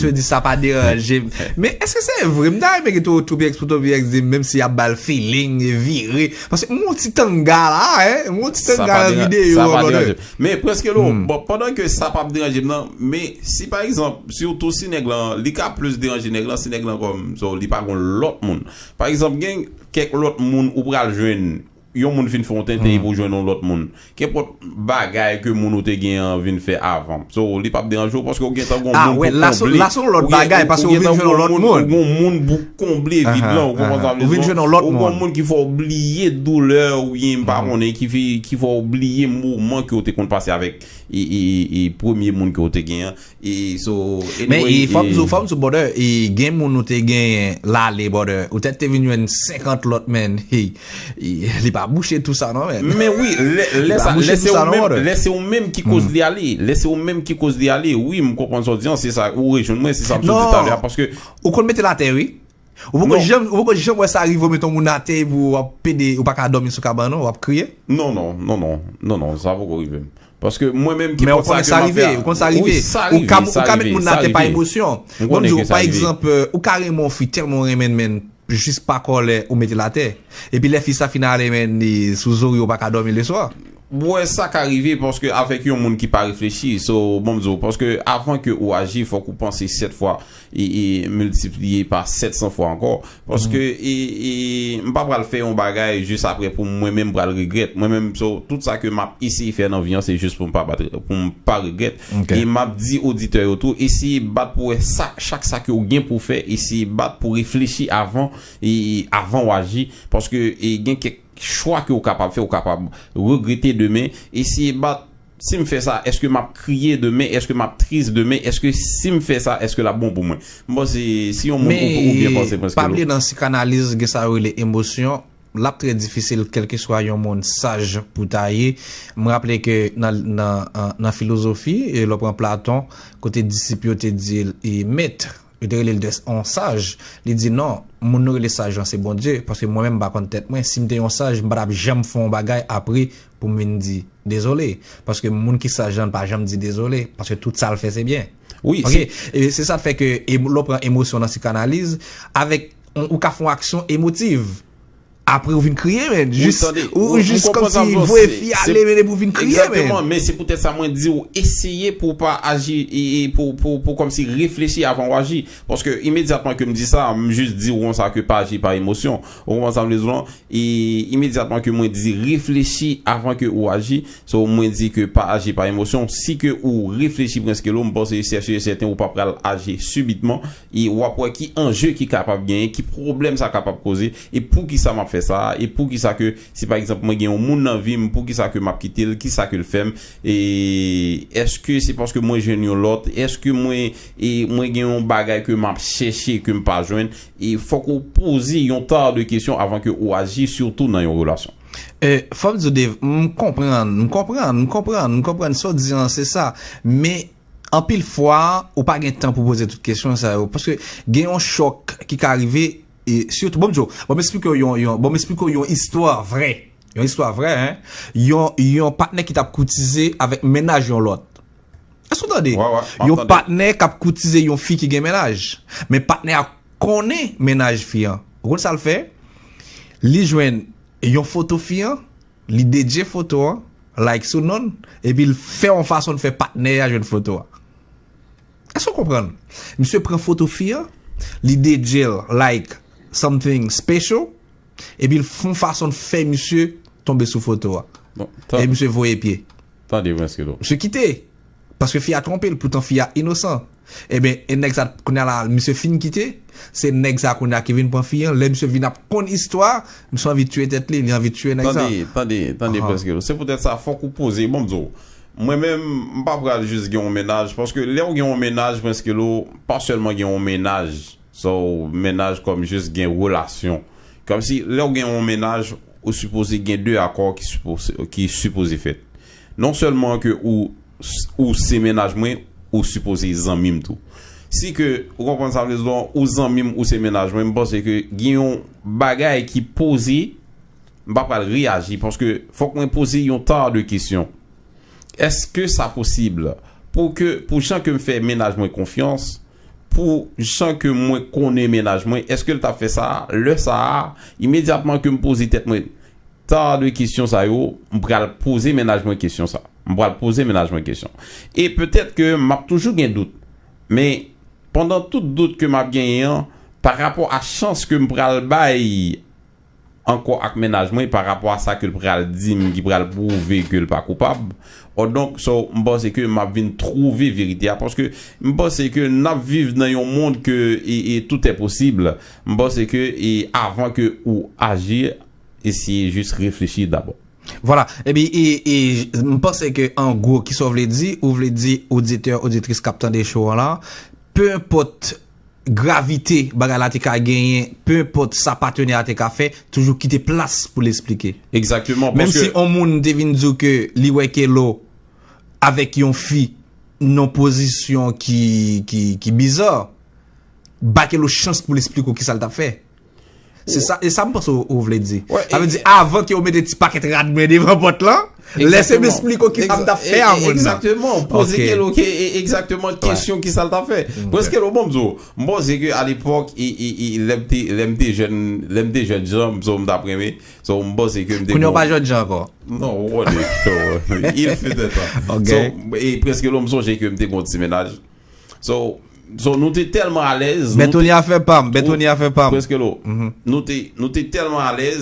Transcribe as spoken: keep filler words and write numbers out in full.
Yo di sa pa deranje m. Men èske se vre? M ta renmen gen Topics pou Topics di m, menm si y ap ba l feeling, vire. Paske m wè yon ti tanga la, hein? M wè yon ti tanga nan videyo a, brother. Men Prenskello, bon, pandan ke sa p ap deranje m nan, men si pa egzanp, sitou si nèg lan, li ka plis deranje nèg lan, si nèg lan kòm, so, li pa gon lòt moun. Pa egzanp, gen kèk lòt moun ou pral jwenn yon moun fin fè yon tenten epi w jwenn yon lòt moun. Kenpòt bagay ke moun ou te gen an vin fè avan. So, li p ap deranje w paske w gentan gon moun pou konble. La se yon lòt bagay paske w vin jwenn yon lòt moun. Ou gon moun pou konble vid lan, ou konprann sa m vle di w? Ou gon moun ki fè w bliye doulè oubyen m pa konnen, ki fè w bliye moman ke w te konn pase avèk e, e, e premye moun ke w te gen an. E so, men e, fò m di w, fò m di w, brother, e, gen moun ou te genyen l ale, brother, ou tèt te vin jwenn senkant lòt, men, e, e, li pa bouche tou sa non, men. Men wi, lè, lè sa, lè se ou menm, lè se ou menm ki koz li ale, lè se ou menm ki koz li ale, wi, m konprann sa w di an, se sa, ou rejwenn mwen, se sa m sot di talè a, paske. Ou konn mete l atè, wi. Ou poko janm, ou poko janm wè sa rive w met yon moun atè epi w ap pede, ou pa ka dòmi sou kabann ou, w ap kriye? Non, non, non, non, non, non, sa poko rive m. Paske mwen menm ki pòt sa ke m ap fè a. Ou konn sa rive. Ou ka, ou ka met moun atè pa emosyon. Bon, m di w, pa egzanp, ou ka renmen yon fi tèlman w renmen l, men jis pa kòlè ou mete l atè. Epi lè fi sa fin ale, men li sou zori, ou pa ka dòmi leswa. Bon, sa ka rive paske avèk yon moun ki pa reflechi. So, bon, m di w, paske avan ke ou aji, fòk ou panse sèt fwa e, e miltipliye pa sèt san fwa ankò. Paske e, e, m pa pral fè yon bagay jis apre pou mwen menm pral regrèt. Mwen menm, so, tout sa ke m ap eseye fè nan vi an, se jis pou m pa bat, pou m pa regrèt. E m ap di oditè yo tou, eseye bat pou wè sa, chak sa ke w gen pou w fè, eseye bat pou reflechi avan, e, e avan w aji. Paske e, gen kèk chwa ke w kapab fè, w kapab regrete demen. Eseye bat, si m fè sa, èske m ap kriye demen? Èske m ap tris demen? Èske si m fè sa, èske l ap bon pou mwen? M panse, si yon moun ou, ou byen panse, Prenskello. Men, pa bliye nan sikanaliz, gen sa yo rele emosyon. L ap trè difisil, kèlkeswa yon moun saj pou ta ye. M raple ke nan, nan, nan, nan filozofi, e lè w pran Platon, kote disip yo te di l, e, mèt, yo te rele l de, yon saj. Li di, non, moun nou rele saj lan, se Bondye, paske mwen menm, m pa konn tèt mwen. Si m te yon saj, m pa t ap janm fè yon bagay apre pou m vin di dezole. Paske moun ki saj lan pa janm di dezole, paske tout sa l fè, se byen. Wi, ok, e se sa k fè ke e, lè w pran emosyon nan sikanaliz, avèk, ou ka fè yon aksyon emotiv. Apre ou vin kriye, men. Jis, ou jis kòmsi voye fi ale, men epi ou vin kriye, men. Egzakteman, men se poutèt sa mwen di w, eseye pou w pa aji, e, e pou, pou, pou kòmsi reflechi avan w aji. Paske imedyatman ke m di sa, m jis di w konsa ke pa aji pa emosyon. Ou konprann sa m vle di w lan? E imedyatman ke mwen di reflechi avan ke ou aji, so mwen di ke pa aji pa emosyon. Si ke ou reflechi, Prenskello, m panse se si e sèten ou pa pral aji sibitman. E w ap wè ki anje ki kapab genyen, ki pwoblèm sa kapab koze, e poukisa m ap fè sa, e poukisa ke, si pa egzanp mwen gen yon moun nan vi m, poukisa ke m ap kite l, kisa ke l fè m, e èske se paske mwen jwenn yon lòt, èske mwen, e mwen gen yon bagay ke m ap chèche ke m pa jwenn, e fòk ou poze yon ta de kesyon avan ke ou aji, sitou nan yon relasyon. E, fò m di w, Dave, m konprann, m konprann, m konprann, m konprann sa w di an, se sa, men anpil fwa, ou pa gen tan pou poze tout kesyon sa yo. Paske gen yon chòk ki ka rive, e sitou, bon, m di w, bon, m esplike w yon, yon, bon, m esplike w yon istwa vrè. Yon istwa vrè, hein. Yon, yon patnè ki t ap koutize avèk mennaj yon lòt. Èske w tande? Yon patnè k ap koutize yon fi ki gen mennaj. Men patnè a konnen mennaj fi an. Ou konn sa l fè? Li jwenn yon foto fi an, li dedye foto an, like sou non l, epi l fè yon fason l fè patnè a jwenn foto a. Èske w konprann? Misye pran foto fi an, li dedye l like something special, epi l fè yon fason l fè misye tonbe sou foto a. E misye voye pye. Tande, Prenskello. Misye kite. Paske fi a twonpe l, poutan fi a inosan. Ebyen, e nèg sa, kounye a la, misye fin kite, se nèg sa kounye a ki vin pran fi an. Lè misye vin ap konn istwa, misye anvi tiye tèt li, li anvi tiye nèg sa. Tande, tande, tande, Prenskello. Se poutèt sa, fòk ou poze, bon, m di w. Mwen menm, m pa pral jis gen yon mennaj, paske lè w gen yon mennaj, Prenskello, pa sèlman gen yon mennaj, so, mennaj kòm jis gen relasyon. Kòmsi, lè w gen yon mennaj, ou sipoze gen de akò ki sipoze, ki sipoze fèt. Non sèlman ke ou, ou se mennaj mwen, ou sipoze zanmi m tou. Si ke, ou konprann sa m vle di w, ou zanmi m, ou se mennaj mwen, m panse ke gen yon bagay ki poze, m pa pral reyaji, paske fòk mwen poze yon ta de kesyon. Èske sa posib pou ke, pou jan ke m fè mennaj mwen konfyans, pou jan ke mwen konnen mennaj mwen, èske l t ap fè sa a? Lè sa a, imedyatman ke m poze tèt mwen ta de kesyon sa yo, m pral poze mennaj mwen kesyon sa. M pral poze mennaj mwen kesyon. E petèt ke m ap toujou gen dout. Men, pandan tout dout ke m ap genyen an, pa rapò a chans ke m pral bay ankò ak mennaj mwen, pa rapò a sa ke l pral di m, ki pral pwouve ke l pa koupab, odonk, so, m panse ke m ap vin twouve verite a, paske m panse ke n ap viv nan yon mond ke e, e tout est possible. M panse ke e avan ke ou aji, eseye jis reflechi dabò. Vwala. Epi, e, e, m panse ke an gwo, ki sa w vle di, ou vle di oditè, oditris k ap tande show an la, pe enpòt gravite bagay la te ka genyen, pe enpòt sa patnè a te ka fè, toujou kite plas pou l esplike. Egzakteman. Menm si yon moun te vin di w ke li wè Kelo avèk yon fi nan pozisyon ki, ki, ki biza, ba Kelo chans pou l esplike w kisa l t ap fè. Se sa, e sa m panse ou, ou vle di. Ouais, Sa vle e- di, avan ke ou mete ti pakèt rad mwen devan pòt lan, lèse m Egzakteman. Eksplike w kisa m t ap fè a moun nan. Egzakteman. Poze Ok. Kelo ke, e, egzakteman kesyon kisa l t ap fè. Paske Kelo, bon, m di w, m panse ke alepòk, e, e, e, lè m te, lè m te jèn, lè m te jèn jan, m di w, m t ap renmen. So, m panse ke m te Kounye w gon- pa jèn jan ankò. Non, w konnen. Il fut un temps. Ok. So, e, Prèske Lo, m sonje ke m te gon ti mennaj. So, so nou te tèlman alèz. nou te- Bètoni a fè pa m, Bètoni a fè pa m. Prèske Lo. Nou te, nou te tèlman alèz.